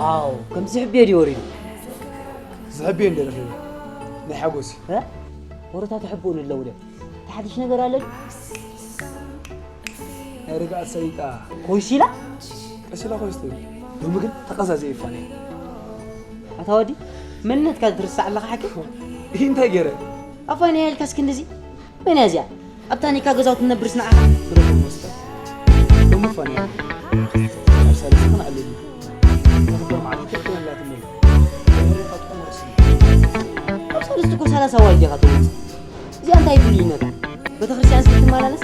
ኣው፣ ከም ዝሕብዮ ድዩ ወሪዱ? ዝሕብዮ እንደ ረኺቡ። ናይ ሓጎስ እዩ። እ? ወረታት ይሕብኡ ንለዉ ዶ? ተሓድሽ ነገር ኣሎ ድዩ? ናይ ርግኣት ሰሊጣ። ኮይስ ኢላ? ቀስ ኢላ ኮይስ ትብል። ሎሚ ግን ተቐዛዚአ ይፋነያ። ኣታ ወዲ፣ መንነትካ ትርስዕ ኣለኻ ሓቂ? ይህ እንታይ ገይረ? ኣፋንያ ኢልካስ ክንድዚ? መን እያ እዚኣ? ኣብ ታኒካ ገዛውቲ ትነብርስ ንዓኻ? ብረኹም መስተ። ሎሚ ፋንያ። ኣብ ሳልስቲ ክንዓልል እዩ። ተኽበር መዓልቲ ክትበላ ትመኝ። ተኽበር ይቐጥቆ መርሲ። ኣብ ሳልስቲ እኮ ሰላሳ ዋይ ዲኻ ትወጽእ? እዚኣ እንታይ ፍልይነታ? ቤተክርስትያን ስለ ትመላለስ?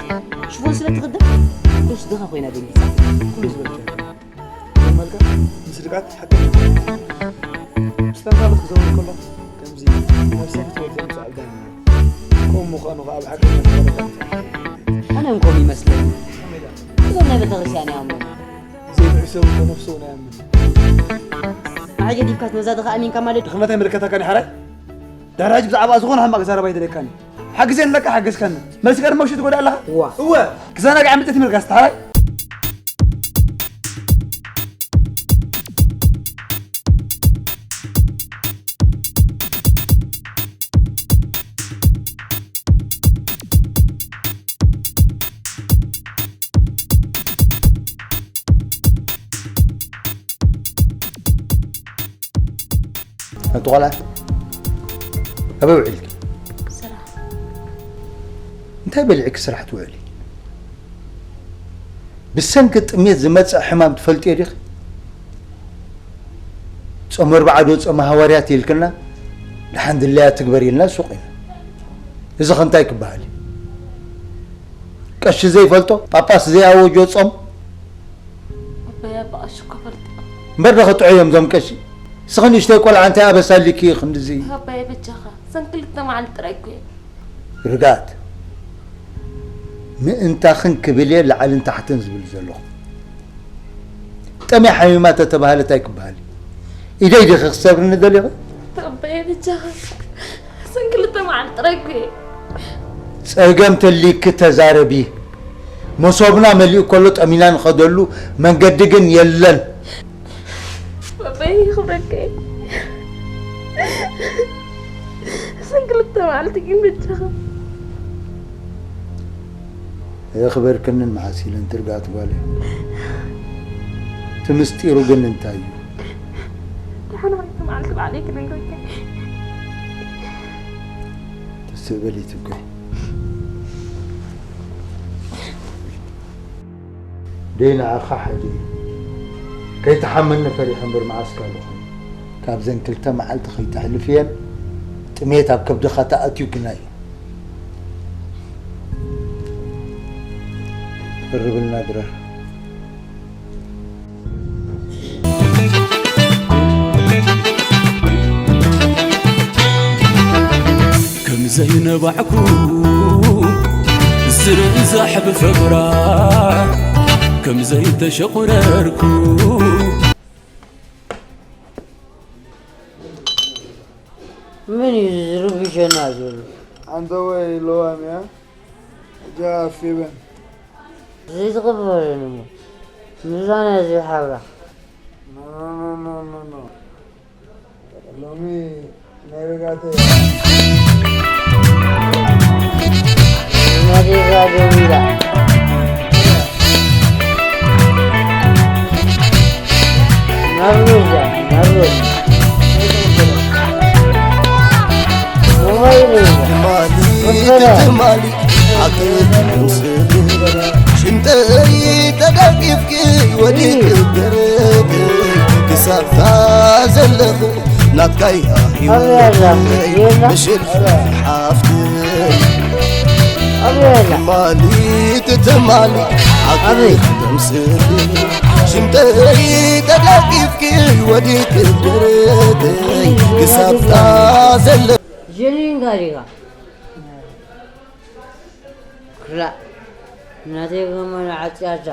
ሽፎን ስለ ትኽደን? ዶስ ድኻ ኮይና ደንጊጻ? ኩሉ ዝበልካ። መልካ ምስ ርግኣት ሓቀኛ። ምስ ተንፋሉት ክዘውር ከሎ ከምዚ ናብ ሰፊት ወዲ ምጽዓል ዳኒ። ከምኡ ምዃኑ ኸኣ ኣብ ሓቀኛ ተኸታተልቲ። ኣነ እንኮም ይመስለኒ። ከመይ ደኣ? እዞም ናይ ቤተክርስትያን ይኣምኑ። ዘይብዕሰቡ ተነፍሱ ናይ ኣምን። ንዓይ ገዲፍካስ ነዛ ድኻ ኣሚንካ ማለት? ድኽመት ኣይምልከተካን እዩ ሓራይ። ዳሕራጅ ብዛዕባ ዝኾነ ሕማቕ ክዛረብ ኣይደለካን እዩ። ሓግዘኒ ኣለካ ሓገዝካኒ። መልስካ ድማ ውሽጢ ትጎድእ ኣለኻ? እዋ። እወ። ክዘናጋዕ ምልጠት ይመልካ ስቲ ሓራይ። ኣንቲ ቆልዓ፣ ኣበይ ውዒልኪ? ስራሕ። እንታይ በሊዕኪ ስራሕ ትውዕሊ? ብሰንኪ ጥሜት ዝመጽእ ሕማም ትፈልጥዮ ዲኺ? ጾም ኣርብዓ ዶ ጾም ሃዋርያት ኢልክና፣ ደሓን ድላያ ትግበር ኢልና ሱቕ ኢና። እዚ ኸ እንታይ ክበሃል እዩ? ቀሺ ዘይፈልጦ፣ ጳጳስ ዘይኣወጆ ጾም? ኣባይ፣ ኣባ ቀሺ እኮ ፈልጦ። እምበር ዶ ከጥዑ እዮም እዞም ቀሺ? እስኺ ንእሽተይ ቆልዓ እንታይ ኣበሳ ኣሊኪ ክንድዚ? ኣባይ፣ በጃኻ፣ እዘን ክልተ መዓልቲ ጥራይ እኮ እየን። ርግኣት፣ ምእንታኽን ክብል እየ ላዕልን ታሕትን ዝብል ዘለኹ። ጠምያ ሓሚማ ተተባህለት ኣይክበሃል። ኢደይ ዲኺ ክሰብርኒ ደሊኺ? ኣባይ፣ በጃኻ፣ እዘን ክልተ መዓልቲ ጥራይ እኮ እየን። ጸገም ተሊኪ ተዛረቢ። መሶብና መሊኡ ከሎ ጠሚና ንኸደሉ መንገዲ ግን የለን። ኣባይ፣ ይኽብረካ እየ። እዘን ክልተ መዓልቲ ግን በጃኻ። የኽበርክንን መዓስ ኢለን ትርጋት ጓለይ። እቲ ምስጢሩ ግን እንታይ እዩ? ደሓን ክልተ መዓልቲ ባዕለይ ክነግረካ። ትስእበሊት እኮ። ደይ ንዓኻ ሓደ እዩ። ከይትሓመኒ ፈሪሐ እምበር መዓስ ካልኹም። ካብዘን ክልተ መዓልቲ ከይተሕልፍየን ጥሜት ኣብ ከብድኻ ተኣትዩ ግና እዩ። ቅርብልና ድረር። ከም ዘይነባዕኩ ዝርዛሕ ብፍቕራ ከም ዘይተሸቑረርኩ። መን እዩ ዝርብሸና ዘሎ? ኣንተ ወይ ለዋም እያ። እጃ ኣፊበን። ዘይትቕበለን እሞ ምዛና ዘይሓብራ። ኖ፣ ኖ፣ ኖ፣ ኖ፣ ኖ፣ ኖ። ሎሚ ናይ ርጋተ ናዴጋ ደዊላ። ናርዶዛ፣ ናርዶዛ። ሞባይል ትማሊ፣ ትማሊ፣ ዓቅል ምስል ሽንጠይ ተደቂፍኪ ወዲቂ ደረቅ ክሳብታ ዘለኹ ናትካይ ኣበይ ኣላ? የላ? ምሽል ሓፍቲ ኣበይ ኣላ? ትማሊ፣ ትማሊ፣ ዓቅል ኣበይ? ምስል ሽንጠይ ተደቂፍኪ ወዲቂ ደረቅ ክሳብታ ዘለኹ ጀኒን ጋሪጋ ክላእ እናተይ ገመና ዓጽያታ።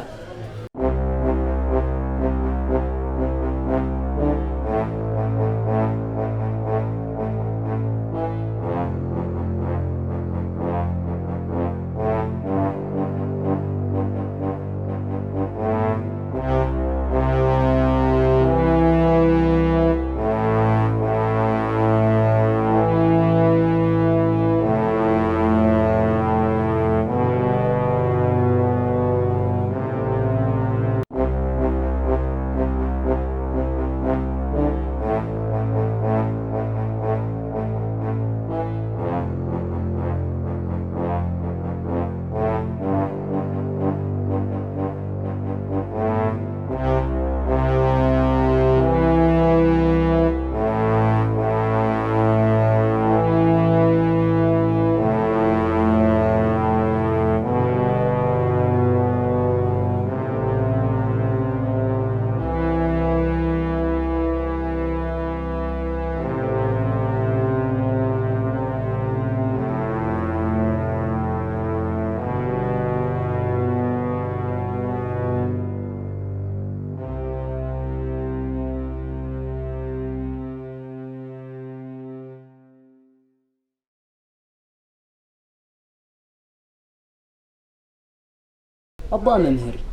ኣቦኣ መምህር እዩ።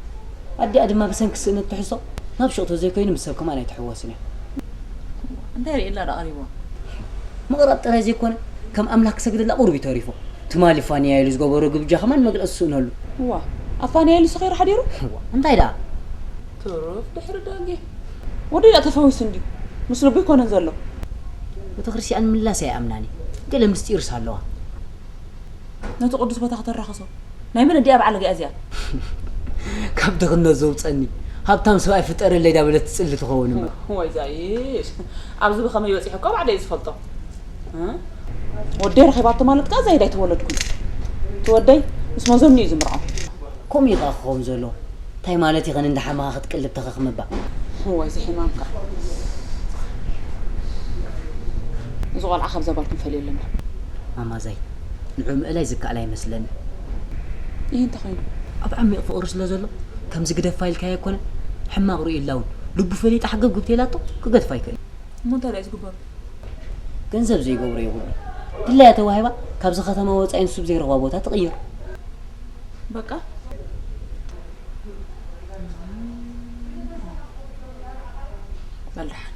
ኣዲኣ ድማ ብሰንኪ ስእነት ትሕዞ ናብ ሹቕ ተዘይኮይኑ ምስ ሰብ ከማን ኣይትሕወስን እያ። እንታይ ርእየላ ዶ ቀሪብዋ? ምቕራብ ጥራይ ዘይኮነ ከም ኣምላኽ ክሰግደላ ቁሩብ እዩ ተሪፎ። ትማሊ ፋንያ ኢሉ ዝገበሮ ግብጃ ከማን መግለጺ ስእነሉ። እዋ ኣብ ፋንያ ኢሉ ሰኺሩ ሓዲሩ? እዋ እንታይ ደኣ? ትሩፍ ድሕሪ ደጊ ወደይ ደኣ ተፈዊሱ እንድዩ። ምስ ልቡ ኣይኮነን ዘሎ። ቤተ ክርስቲያን ምላስ ኣይኣምናን እዩ። ገለ ምስጢርስ ኣለዋ። ነቲ ቅዱስ ቦታ ከተራኽሶ ናይ መን ኣዲኣ በዓል ገያ እዚኣ? ካብ ድኽነት ዘውፀኒ ሃብታም ሰብኣይ ፍጠረለይ ዳበለት ትፅሊ ትኸውን እምበር። ወይ ዛይሽ ኣብዚ ብኸመይ በፂሑ እኮ ባዕለይ ዝፈልጦ። እ? ወደይ ረኺባቶ ማለት ከኣ ዛይድ ኣይተወለድኩን። እቲ ወደይ ምስ መዘኑ እዩ ዝምርዖ። ከምኡ እዩ ከኣ ክኸውን ዘለዎ። እንታይ ማለት እዩ ኸን እንዳሓመኻ ክትቅልብ ተኸኽ ምባል? እዋይ እዚ ሕማምካ። እዚ ቆልዓ ካብዛ ጓል ክንፈልዮ ኣለና። ማማዛይ ንዑ ምእላይ ዝከኣል ኣይመስለኒ። ይህ እንታይ ኮይኑ? ኣብ ዓሚቕ ፍቕሪ ስለ ዘሎ ከምዚ ግደፋ ኢልካዮ ኣይኮነን። ሕማቕ ርእዩ ኢላ እውን ልቡ ፈሊጣ ሕግብግብ ተኢላቶ ክገድፋ ኣይክእልን። እሞ እንታይ ደኣ እዩ ዝግበሮ? ገንዘብ ዘይገብሮ የብሉ። ድላያ ተዋሂባ ካብዚ ከተማ ወፃኢ ንሱ ብዘይረኽባ ቦታ ትቕይር። በቃ በል ደሓን።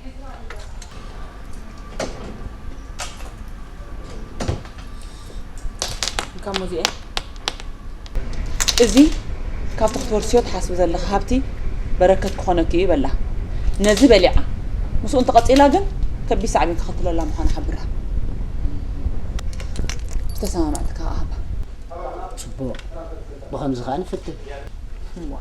እንካ ሙዚኤ እዚ ካብቲ ክትወርስዮ ትሓስቢ ዘለኺ ሃብቲ በረከት ክኾነኪ እዩ በላ። ነዚ በሊዓ ምስኡ እንተቐጺላ ግን ከቢድ ሳዕቤን ከኸትለላ ምዃኑ ሓብራ። ዝተሰማማዕቲ ከዓ ሃባ። ጽቡቕ። ብኸምዚ ከዓ ንፍትን። እዋ።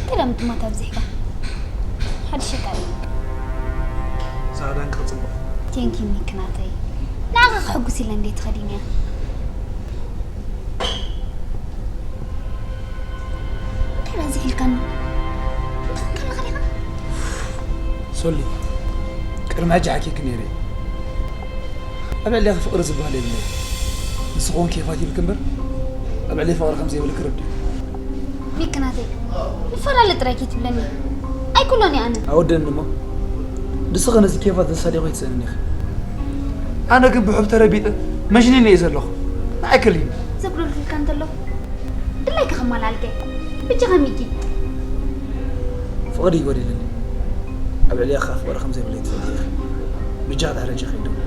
ቀደም ድማ ታብዚሕካ ሓድሽ ቃል ጻዕዳን ክጽብቕ ቴንኪ ሚክናተይ ንዓኻ ክሕጉስ ኢለ እንዴ ተኸዲንያ እንታይ በዚ ኢልካኒ እንታይ ኮንካ ኣለኻ ዲኻ ሶሊ ቅድሚ ሕጂ ሓኪኪ ነይረ ኣብ ልዕሌኺ ፍቕሪ ዝበሃል የብለይ ንስኺ እውን ኬፋት ይብልኪ እምበር ኣብ ልዕለይ ፍቕሪ ከም ዘይብልኪ ርድእ ሚኪ ናተይ ንፈላለ ጥራይ ከይትብለኒ ኣይኩሎን እየ ኣነ ኣወደኒ እሞ ንስኺ ነዚ ኬፋት ዘሳልዮ ከይትስእንኒ ኢኺ ኣነ ግን ብሑብ ተረቢጠ መጅኒን እየ ዘለኹ ንዓይ ከልዩ ዘጉደልኩልካ እንተሎ ድላይካ ከማላልከ ብጃኻ ሚኪ ፍቕሪ ይጎዲልኒ ኣብ ልዕሊኻ ፍቕሪ ከም ዘይብለይ ትፈልጢ ኢኺ ብጃኻ ዳሕረጃ ከይደውለ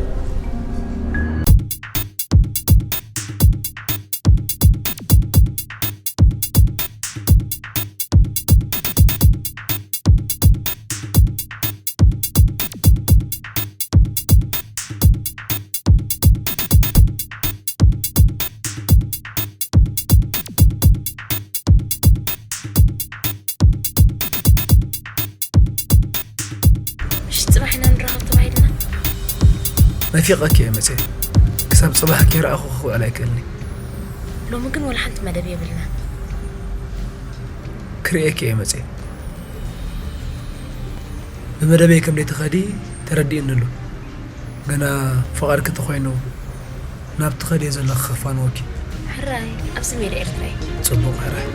ምሽት ጽባሕ ኢና ንራኸብ ተባሂልና። ናፊቐኪ እየ መጽየ። ክሳብ ጽባሕ ከይረኣኹ ክውዕል ኣይክእልኒ። ሎሚ ግን ወላ ሓንቲ መደብ የብልና። ክርእየኪ እየ መፅየ። ብመደበይ ከም ደይትኸዲ ተረዲእኒ ኣሎ። ግና ፍቓድኪ ተኾይኑ ናብቲ ኸድዮ ዘለኺ ከፋንወኪ። ሕራይ፣ ኣብዚ ሜዳ ኤርትራ እዩ። ጽቡቕ ሕራይ።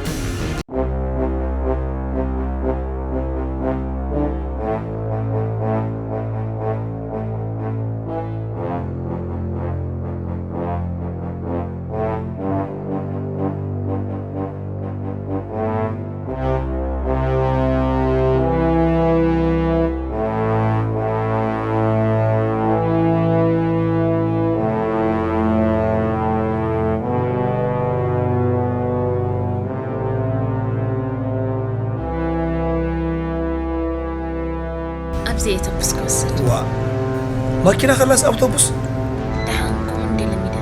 ኣብዚ እየ ተኩስ ክወስድ። ዋ፣ ማኪና ከላስ ኣውቶቡስ? ደሓን ከምኡ እንደ ለሚዳ።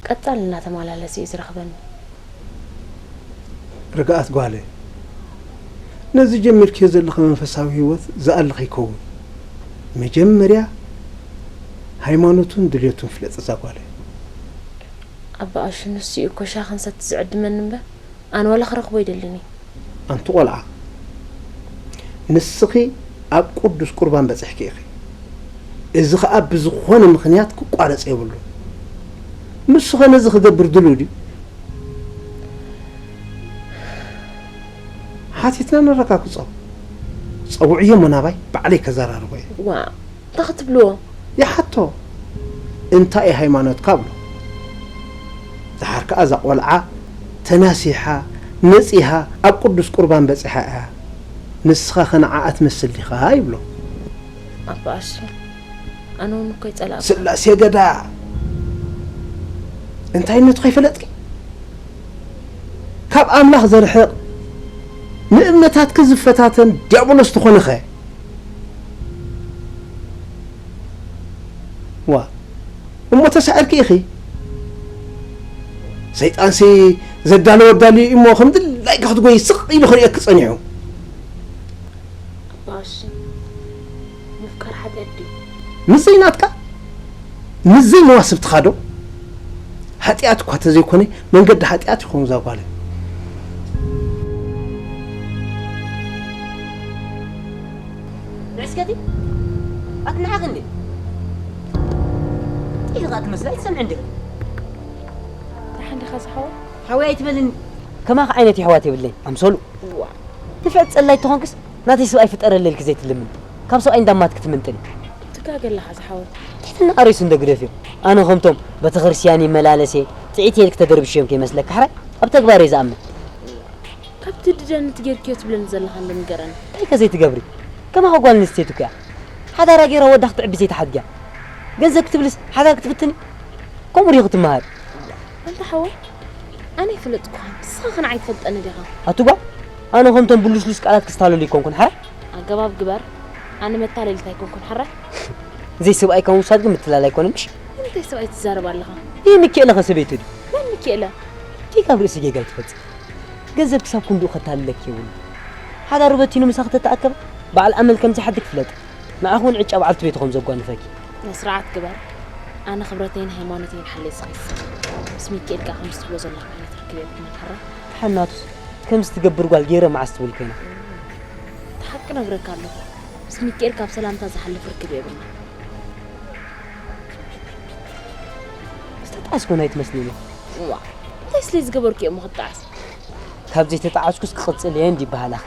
ቀጻሊ እናተመላለሰ እዩ ዝረኽበኒ። ርግኣት ጓለይ፣ ነዚ ጀሚርክዮ ዘለኺ መንፈሳዊ ህይወት ዝኣልኽ ይከውን። መጀመርያ ሃይማኖቱን ድልየቱን ፍለጥ እዛ ጓለይ። ኣባ ኣሹ፣ ንሱ እዩ እኮ ሻኽን ሰቲ ዝዕድመኒ እምበር፣ ኣነ ዋላ ክረኽቦ ኣይደልን እየ። ኣንቲ ቆልዓ፣ ንስኺ ኣብ ቅዱስ ቁርባን በጺሕኪ ኢኺ። እዚ ኸኣ ብዝኾነ ምኽንያት ክቋረጽ የብሉን። ንሱ ኸ ነዚ ክገብር ድሉው ድዩ? ሓቲትና ነረጋግጾ። ጸውዕዮ እሞ ናባይ፣ ባዕለይ ከዘራርቦ እየ። ዋእ፣ እንታይ ክትብልዎ? ይሓቶ፣ እንታይ እዩ ሃይማኖትካ ብሎ። ደሓር ከኣ እዛ ቖልዓ ተናሲሓ፣ ነጺሃ፣ ኣብ ቅዱስ ቁርባን በጺሓ እያ። ንስኻ ኸ ንዓኣ ትመስል ዲኻ? ይብሎ። ኣባ ኣሹ፣ ኣነ እውን እኮ ይጸላእኩ። ስላሴ ገዳ፣ እንታይነቱ ከይፈለጥኪ? ካብ ኣምላኽ ዘርሕቕ፣ ንእምነታትኪ ዝፈታተን ዲያብሎስ ተኾነኸ? ዋ፣ እሞ ተሳዒርኪ ኢኺ። ሰይጣንሲ ዘዳለወ ኣዳልዩ እሞ ከም ድላይኪ ክትጎይ ስቕ ኢሉ ክርእየኪ ጸኒሑ። ኣባ ኣሹ፣ ምፍቃር ሓጢኣት ድዩ? ምስ ዘይናትካ፣ ምስ ዘይመዋስብትኻ ዶ? ሓጢኣት እኳ ተዘይኮነ፣ መንገዲ ሓጢኣት ይኸውን እዛ ጓለይ። ንዕስከቲ ኣትንሓኽ እንዴ? ጥይት ኸኣ ትመስል ኣይትሰምዕን ዲኺ? ደሓን ዲኻ ዝሓወይ? ሓወይ ኣይትበልኒ። ከማኻ ዓይነት የሕዋት የብለይን ኣምሰሉ። እዋ። ንፍዕቲ ጸላይ ተኾንክስ ናተይ ሰብኣይ ፍጠረለይ ኢልኪ ዘይትልምኒ። ካብ ሰብኣይ እንዳማትኪ ትምንጥኒ። ትጋገ ኣለኻ ዝሓወይ። ትሕትና ኣርእሱ እንዶ ግደፍዮ። ኣነ ከምቶም ቤተክርስትያን ይመላለስ እየ፣ ጥዒት እየ ኢልኪ ተደርብሽዮም ከይመስለኪ ሕራይ ኣብ ተግባር እየ ዝኣምን። ካብ ትድደኒ ትጌርክዮ ትብለኒ ዘለኻ እንዶ ንገረኒ። እንታይ ከ ዘይትገብሪ? ከማኻ ጓል ኣንስተይቲ እኮ እያ። ሓዳራ ጌራ ወዳ ክትዕቢ ዘይትሓድግያ። ገንዘብ ክትብልስ ሓዳር ክትፍትኒ? ከምኡ ዲኺ ክትመሃሪ? ኣንታ ሓወይ፣ ኣነ ይፍለጥኩኻን፣ ንስኻ ኸ ንዓይ ትፈልጠኒ ዲኻ? ኣቲ ጓል፣ ኣነ ከምቶም ብሉስሉስ ቃላት ክስታለሉ ኣይኮንኩን፣ ሓራ? ኣገባብ ግበር፣ ኣነ መታለሊት ኣይኮንኩን፣ ሓራ? ዘይሰብኣይካ ምውሳድ ግን ምትላል ኣይኮነን፣ ምሽ? ንምንታይ ሰብኣይ ትዛረብ ኣለኻ? ይህ ሚኪኤለ ኸ ሰበይቱ ድዩ? መን ሚኪኤለ? ጌጋ ኣብ ርእሲ ጌጋ ኣይትፈጽም። ገንዘብ ክሳብ ክንድኡ ከታልለኪ የብሉ። ሓዳሩ በቲኑ ምሳኺ ተተኣከበ፣ በዓል ኣመል ከም ዘይሓድግ ፍለጢ። ንዓኺ እውን ዕጫ በዓልቲ ቤቱ ከም ዘጓንፈኪ። ስነ ስርዓት ግበር። ኣነ ክብረተይን ሃይማኖተይን ሓልየ ስኺስ። ምስ ሚኪኤል ከኣ ከምዚ ትብሎ ዘለኻ ዓይነት ርክብ የብልናን፣ ሕራይ? ተሓናቱስ፣ ከምዚ ትገብር ጓል ገይረ መዓስ ትብል ኮይና? እቲ ሓቂ ነግረካ ኣለኹ። ምስ ሚኪኤል ካብ ሰላምታ ዝሓልፍ ርክብ የብልናን። ዝተጣዕስ ኮን ኣይትመስልን ኢኻ። እዋ፣ እንታይ ስለ ዝገበርኩ እየ እሞ ክጣዕስ? ካብ ዘይተጣዓስኩስ ክቕጽል እየ እንዲ ይበሃል ኣኺ።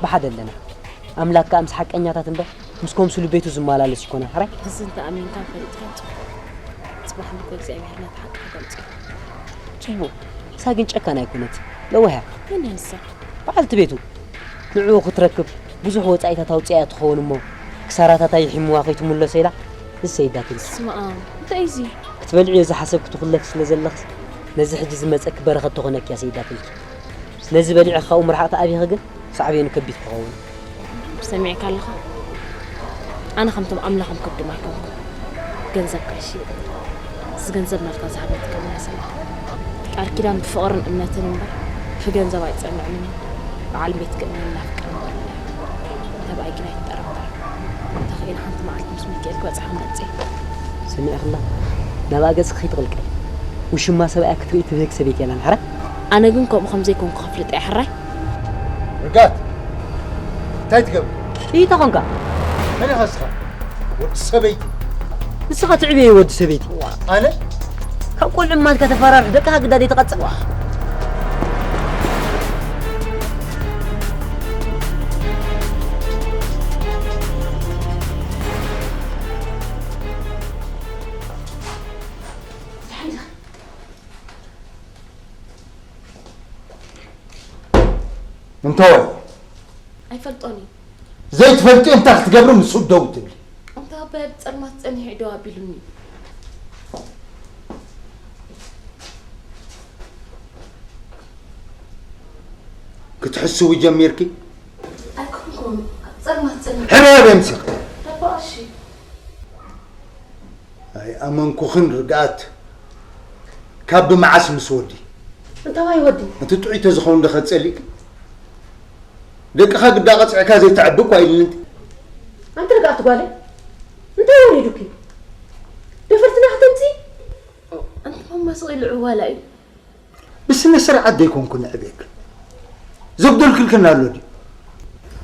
ብሓደ ኣለና። ኣምላክ ከኣ ምስ ሓቀኛታት እምበር፣ ምስ ከምስሉ ቤቱ ዝመላለስ ይኮነን፣ ሕራይ? እዚ እንተ ኣሚንካን ፈሊጥካን ጽቡቕ። ጽባሕ ንግሆ እግዚኣብሔር ነቲ ሓቂ ክገልጾ እዩ። ጽቡቕ። ንሳ ግን ጨካን ኣይኮነትን። ለዋህ እያ። መን እያ ንሳ? በዓልቲ ቤቱ። ንዕኡ ክትረክብ ብዙሕ ወጻኢታት ኣውጺኣ እያ ትኸውን እሞ፣ ክሳራታታ ይሒምዋ ከይትምለሶ ኢላ ንሰይዳ ትልኪ። ስማ፣ እንታይ እዩ እዚ? ክትበልዕዮ ዝሓሰብኪ ትኹለፊ ስለ ዘለኽስ፣ ነዚ ሕጂ ዝመጸኪ በረኸት ተኾነኪ እያ ሰይዳ ትልኪ። ነዚ በሊዕኺ ካብኡ ምርሓቕ ተኣብይኺ ግን ሳዕቤኑ ከቢድ ክኸውን። ሰሚዕካ ኣለኻ? ኣነ ከምቶም ኣምላኾም ከብዶም ኣይኮንኩን። ገንዘብ ቀሺ፣ እዚ ገንዘብ ናትካ ዝሃበትካ መለሰላ። ቃል ኪዳን ብፍቕርን እምነትን እምበር ብገንዘብ ኣይጸንዕን እዩ። በዓል ቤት ግን የናፍቅን በለላ። ተባይ ግን ኣይትጠራጠር። እንተኽኢለ ሓንቲ መዓልቲ ምስ ሚካኤል ክበጽሓ መጽእ። ሰሚዕኽላ? ናብኣ ገጽ ከይትቕልቀል። ውሽማ ሰብኣያ ክትርኢ ትብህግ ሰበይቲ እያ ናምሓራ። ኣነ ግን ከምኡ ከም ዘይኮንኩ ከፍልጥ እየ ሕራይ። ርጋት፣ እንታይ ትገብር? እንታይ ኮንካ? መን ኢኻ ንስኻ? ወዲ ሰበይቲ። ንስኻ ትዕብየ ወዲ ሰበይቲ። ኣነ? ካብ ቆልዑ ማልካ ተፈራርሕ፣ ደቅኻ ግዳ ዘይትቐጽዕ። እንተወይ? ኣይፈልጦን እዩ። ዘይትፈልጢ እንታይ ክትገብሪ ምስኡ ደው ትብሊ? እንተ ኣባይ ኣብ ጸልማት ጸኒሑ እዩ ደው ኣቢሉኒ። ክትሕስዊ ጀሚርኪ? ኣይኮንኩን፣ ኣብ ጸልማት ጸኒሑ። ሕራይ በይ ምስኻ። ኣባ ቀሺ። ኣይኣመንኩኽን ርግኣት። ካብ ብመዓስ ምስ ወዲ? እንታዋይ ወዲ? እቲ ጥዑይ ተዝኸውን ዶ ከጸሊእኪ? ደቅኻ ግዳ ቀጽዕካ ዘይተዕቢ እኳ ኢልኒ። ኣንቲ ርግኣት ጓለይ፣ እንታይ ወሪዱኪ? ደፈርትና ክትምጺ? ኣንቲ ማማ ስቕ ኢሉ ዕዋላ እዩ። ብስነ ስርዓት ዘይኮንኩ ንዕቤክ። ዘጉደልክልክን ኣሎ ድዩ?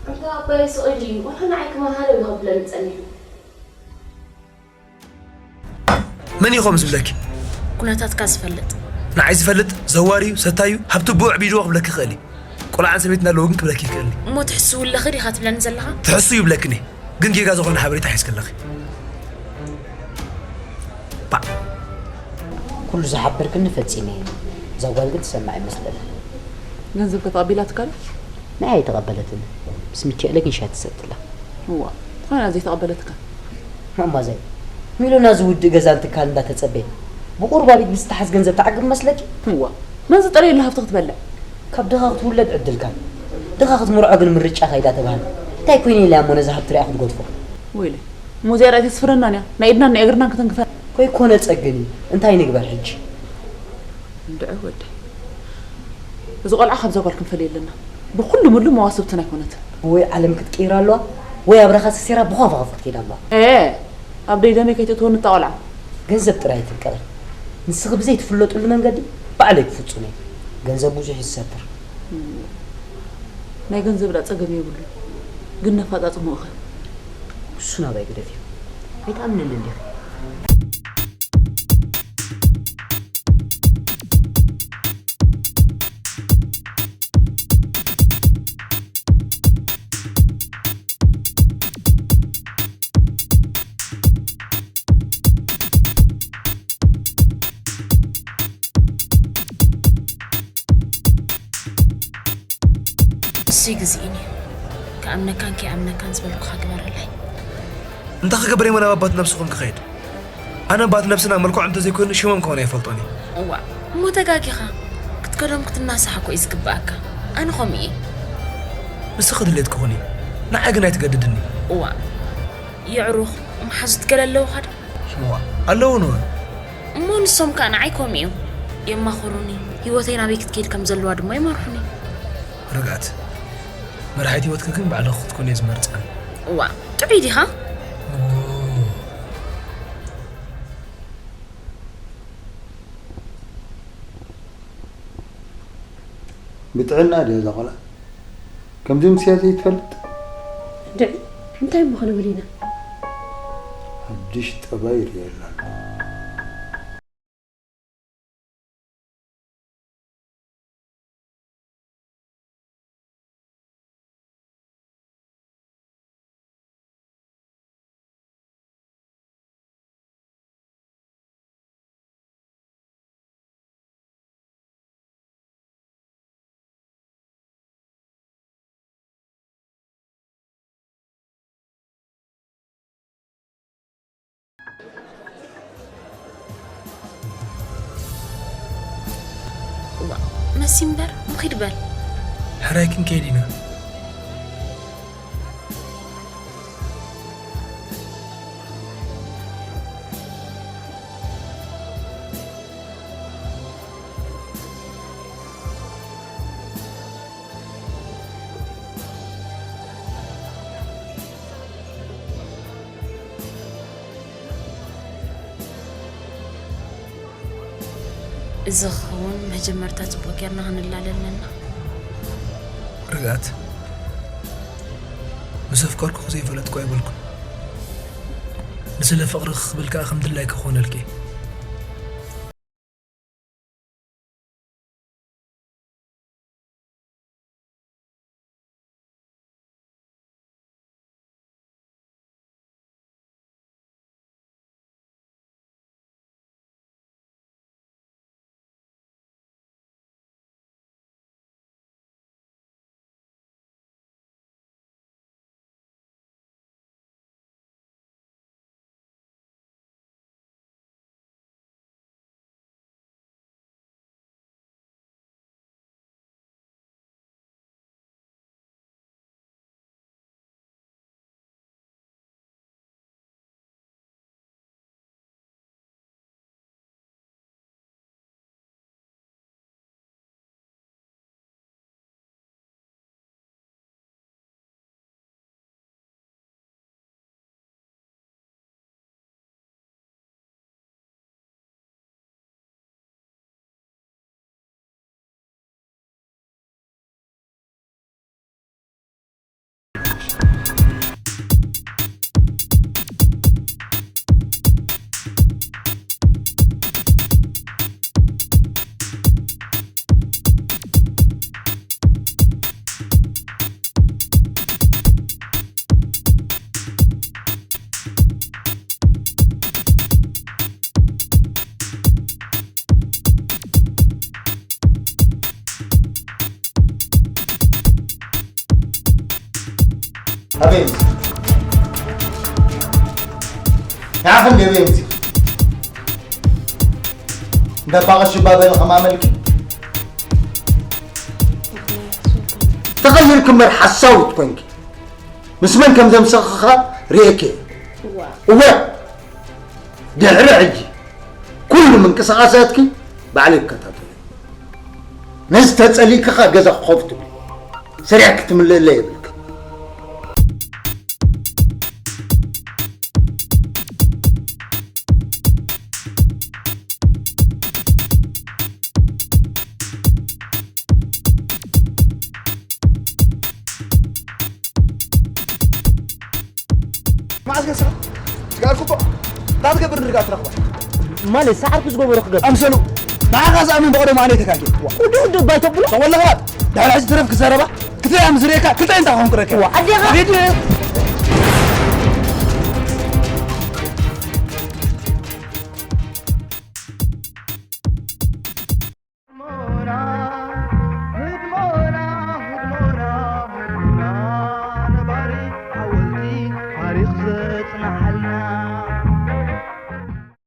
ኣንታ ኣባይ ስቕ ኢሉ እዩ። ዋላ ንዓይ ክመሃር እዩ ከብለኒ ጸኒሑ። መን እዩ ከምኡ ዝብለኪ? ኩነታትካ ዝፈልጥ። ንዓይ ዝፈልጥ ዘዋሪ እዩ፣ ሰታይ እዩ፣ ሃብቲ ብኡ ኣዕቢድዎ ክብለኪ ይኽእል እዩ። ቆልዓን ሰበይትን ኣለዎ ግን ክብለኪ ይኽእል እዩ። እሞ ትሕስው ኣለኺ ዲኻ ትብለኒ ዘለኻ? ትሕስው ይብለክን እየ፣ ግን ጌጋ ዝኾነ ሓበሬታ ሒዝኪ ኣለኺ። ባዕ። ኩሉ ዝሓበርክኒ ፈጺመ እየ። እዛ ጓል ግን ትሰምዕ ኣይመስለንን። ገንዘብካ ተቐቢላትካ ዶ? ንዓይ ኣይተቐበለትን። ምስ ሚካኤለ ግን ሻሂ ትሰትላ። እዋ፣ እንተኾይና ዘይተቐበለትካ? ማማ ዘይ፣ ሚሉና ዝውድእ ገዛን ትካል እንዳተጸበየ፣ ብቑርባቢት ብዝተሓዝ ገንዘብ ትዓግብ መስለኪ? እዋ፣ መን ዝጠለየሉ ሃብቲ ክትበልዕ? ካብ ድኻ ክትውለድ ዕድልካ። ድኻ ክትምርዖ ግን ምርጫኻ ኢዳ ተባህለ። እንታይ ኮይነ ኢላ እሞ ነዚ ሃብቲ ሪኣ ክትገድፎ? ወይለይ፣ እሞ እዚኣ ራእይ ተስፍረናን እያ። ናይ ኢድናን ናይ እግርናን ከተንክፈና። ከይኮነ ጸግም እዩ። እንታይ ንግበር ሕጂ? እንድዒ ወደይ። እዚ ቆልዓ ካብዛ ጓል ክንፈልዮ ኣለና። ብኹሉ ምሉ መዋስብትና ኣይኮነትን። ወይ ዓለም ክትቅይር ኣለዋ፣ ወይ ኣብራኻ ሰሲራ ብኳፋ ክትከይድ ኣለዋ። ኤ፣ ኣብ ደይ ደመይ ከይትእትወኒ እታ ቆልዓ። ገንዘብ ጥራይ ኣይትንቀሪ። ንስኺ ብዘይ ትፍለጡሉ መንገዲ ባዕለይ ክፍጹም እየ። ገንዘብ ብዙሕ እዩ ዝሰትር። ናይ ገንዘብ ዳ ጸገም የብሉ። ግን ነፋጻጽሞ እኸ? እሱ ናባይ ግደፍዮ። ኣይትኣምንንን ዲኺ? እሱይ ግዜእን እዩ። ክኣምነካን ከይኣምነካን ዝበልኩኻ ግበረለይ። እንታይ ክገብር እየ ናብ ኣባት ነብስኹም ክኸይድ? ኣነ ኣባት ነብስና መልክዖም እንተዘይኮይኑ ሽሞም ከውን ኣይፈልጦን እየ። እዋእ፣ እሞ ተጋጊኻ። ክትከዶም ክትናሳሕ እኮ እዩ ዝግብኣካ። ኣነ ከምኡ እየ። ንስኺ ድሌትኪ ኩኒ፣ ንዓይ ግን ኣይትገድድኒ። እዋእ፣ የዕሩኽ፣ መሓዙት ገለ ኣለውኻ ዶ? ሽምዋ፣ ኣለውኒ እውን። እሞ ንሶም ከኣ ንዓይ ከምኡ እዮም። የማኽሩኒ፣ ህይወተይ ናበይ ክትከይድ ከም ዘለዋ ድማ ይመርሑኒ። ርግኣት፣ መራሒት ህይወትኪ ግን ባዕልኺ ክትኮኒ እየ ዝመርጽ ኣነ። እዋእ፣ ጥዑይ ዲኻ? ኦ። ብጥዕና ድያ እዛ ቆልዓ? ከምዚ ምስያ ዘይትፈልጥ? እንድዒ፣ እንታይ እሞ ክንብል ኢና? ሓድሽ ጠባይ ይርእየላ ኣሎ። ሲምበር ሙኺድ በል። ሕራይ ክንከይድ ኢና። እዚ ክኸውን መጀመርታ ጽቡቕ ጌርና ክንላለ ኣለና። ርግኣት፣ ምስ ኣፍቀርኩ ዘይፈለጥኩ ኣይበልኩን። ንስለ ፍቕሪ ክብል ከኣ ከም ድላይ ክኾነልኪ። ኣበይ ምዚ ንዓኽን ገበይ ምዚ እንዳ ባቐሽ ባበለ ኸማመልኪ ተቐይርኪ እምበር ሓሳዊት ኮንኪ። ምስ መን ከም ዘምሰኽኻ ርእየኪ እየ። እወ፣ ድሕሪ ሕጂ ኩሉ ምንቅስቓሳትኪ ባዕለይ ይከታተሎ። ነዚ ተጸሊእኪ ኸኣ ገዛ ክኸፍት ትብሊ ሰሪሕኪ ክትምልእለ የብልኪ። መዓስ ገስኻ ስጋር ኩቦ እንታይ ትገብር ንርጋ ትረኽባ ማለት ሰዓርኩ ዝገበሮ ክገብር ኣምሰሉ ንዓኻ ዝኣምን ብቐደሙ ኣነ ተካኪ ውዱ ውዱ ባይ ተብሎ ወላ ኸባት ድሕሪ ሕጂ ትረፍ ክዛረባ ክትሪኣ ምዝርእካ ክልተ እንታይ ክኾን ክረካ ኣዴኻ ሂድ